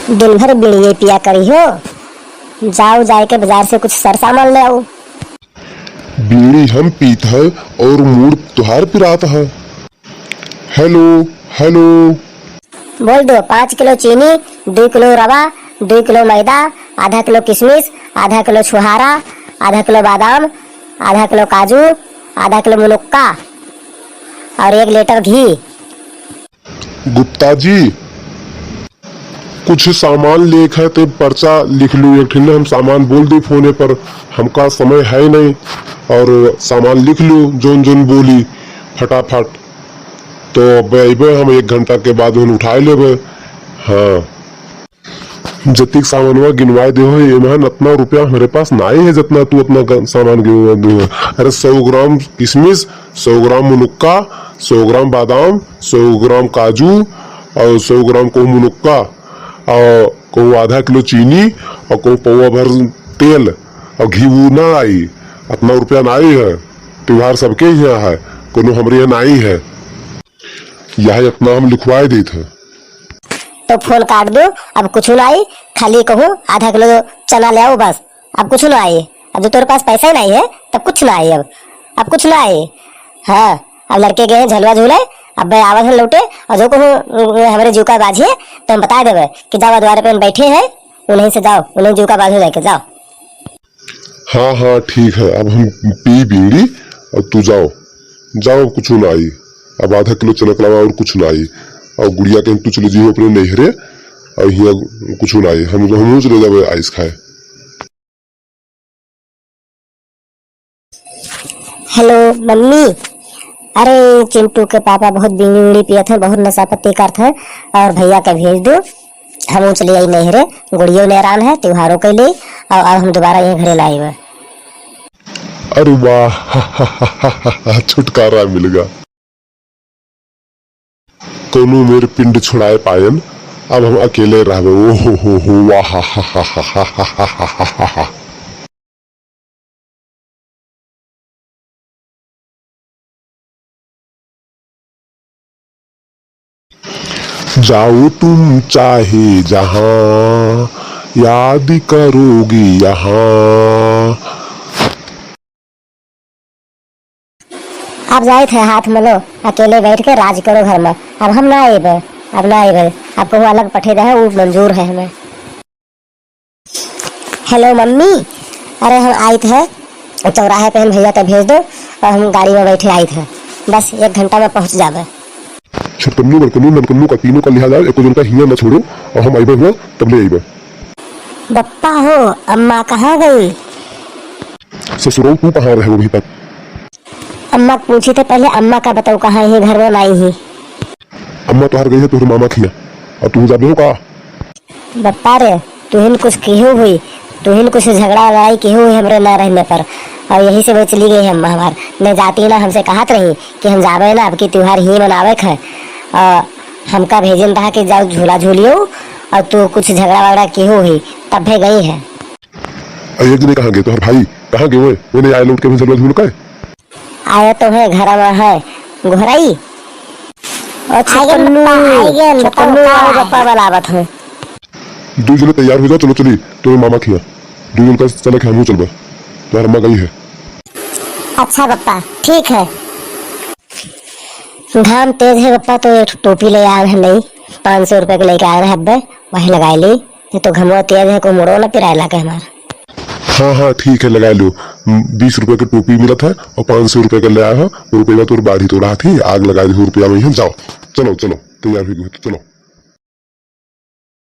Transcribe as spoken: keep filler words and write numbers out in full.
दिन भर बीड़िये पिया करी हो, जाओ जाए के बाजार से कुछ सर सामान ले आओ। बीड़ी हम पीत है और मूड़ तुहार पिरात है। हेलो, हेलो। बोल दो, पाँच किलो चीनी, दुइ किलो रवा, दुइ किलो मैदा, आधा किलो किशमिश, आधा किलो छुहारा, आधा किलो बादाम, आधा किलो काजू, आधा किलो मुनक्का और एक लीटर घी। गुप्ता जी, कुछ सामान लेख है, ते पर्चा लिख लू एक ठिन, हम सामान बोल दे फोने पर, हमका समय है नहीं, और सामान लिख लू, जोन जोन बोली फटाफट, तो अब अइबे हम एक घंटा के बाद उन्हें उठाए लेबे। हाँ, जतिक सामानवा गिनवाए दे हो, एमहन अतना रुपया हमरे पास नाई है, जतना तू अतना ग-, सामान गिनवाए दे हो। अरे, सौ ग्राम किशमिश, सौ ग्राम मुनुक्का, सौ ग्राम बादाम, सौ ग्राम काजू, और सौ ग्राम कहू मुनुक्का, और कहू आधा किलो चीनी, और कहू पौवा भर तेल, और घी वो ना आई, अतना रुपया ना आई है। त्योहार सबके यहाँ है, कोनो हमरे यहाँ ना आई है। यह अतना हम लिखवाए देत है। तो फोन काट दो, अब कुछ ना आई, खाली कहू आधा किलो चना ले आओ बस। अब कुछ ना आई, अब जो तोरे पास पैसा ही नहीं है, तब कुछ ना आई अब, अब कुछ ना आई। हाँ, अब लड़के गए हैं झलुआ झूले, अब भाई आवत हैं लौटे, और जो कहूँ, अ, हमरे जीव का बाझे, तो हम बता देबे कि जाओ द्वारे पे हम बैठे हैं, उन्हीं से जाओ, उन्हीं जीव का बाझे जाके जाओ। हाँ, हाँ, ठीक है, अब हम पी बीड़ी, अब तू जाओ, जाओ, अब कुछ ना आई, अब आधा किलो चना के अलावा और कुछ ना आई, और गुड़िया के तू चले जी अपने नैहरे, और हियाँ कुछ ना आई, हम, हम चले जाबे आइस खाए। हेलो मम्मी, अरे चिंटू के पापा बहुत बीड़ी उड़ी पियत हैं, बहुत नशा पत्ती करत हैं, और भैया के भेज दो, हम चले आई नैहरे, गुड़ियो नैरान है, त्योहारों के लिए, और, और हम दोबारा यहीं घरे लाए हुए। अरे वाह, छुटकारा मिल गया। कौनो मेर पिंड छुड़ाए पायन, अब हम अकेले रहबे। ओ हो हो हो, वाह, हा, हा, हा। जाओ तुम चाहे जहाँ, याद करोगे यहाँ। अब जाइत है, हाथ मलो, अकेले बैठ के राज करो घर में। अब हम ना आइबे, अब ना आइबे। अब कहूँ अलग पठे दे, उ मंजूर है हमें। हेलो मम्मी, अरे हम आइत है, चौराहे पे हम भैया के भेज दो और हम गाड़ी में बैठे आइत है, बस एक घंटा में पहुँच जाबे। छोटकन्नू, बड़कन्नू, ननकन्नू का तीनों का लिहा जाए, एको जन का हियाँ न छोड़ो और हम आइबे हुआ तब ले आइबे। बप्पा हो, अम्मा कहाँ गई? ससुरऊ, तू कहाँ रहे अभी तक? अम्मा के पूछी थे पहले, अम्मा का बताऊ कहाँ है, घर में नाई है। अम्मा तोहार गई है तोहरे मामा खिया, और तू जाबे हो का? बप्पा रे, तुहिन कुछ किहू हुई, तुहिन कुछ झगड़ा लड़ाई किहू हुई हमरे ना रहने पर, और यही से वो चली गई है अम्मा हमार। नहीं जाती ना, हमसे कहत रही कि हम जाबे ना, अब की त्योहार ही मनावे के है, और हमका भेजन रहा कि जाओ झूला झूलियो, और तू कुछ झगड़ा वगड़ा किहू हुई, तब भी गई है। अरे एक दिन कहाँ गए तोहर भाई, कहाँ गए हुए? वो नहीं आए लौट के भी झूला झूल के? आए तो है, घर में है, घोराई। अच्छा, आइगन पन्नू, बप्पा, आइगन, अच्छा, बताओ पन्नू, का आओ, है? बप्पा बुलावत है। दू जने तैयार हो जाओ, चलो चली, तो मामा खिया। दू जन का चले के हमहू चलबे। तोहर अम्मा गई है। अच्छा बप्पा, ठीक है। घाम तेज है बप्पा, तो एक टोपी ले आए हैं नई, पाँच सौ रुपए के लेके आए हैं अब्बे, वही लगाए ली। ये तो घमवा तेज है, को मुड़ो ना पिराए लागे हमार। हाँ, हाँ, ठीक है, लगा लो। बीस रुपए के टोपी मिलत है और पाँच सौ रुपए के ले आए हो, रुपया तो बाढ़ी तो रहा थी, आग लगा दी हो रुपया में ही। जाओ, चलो, चलो, तैयार हो गए हो तो चलो।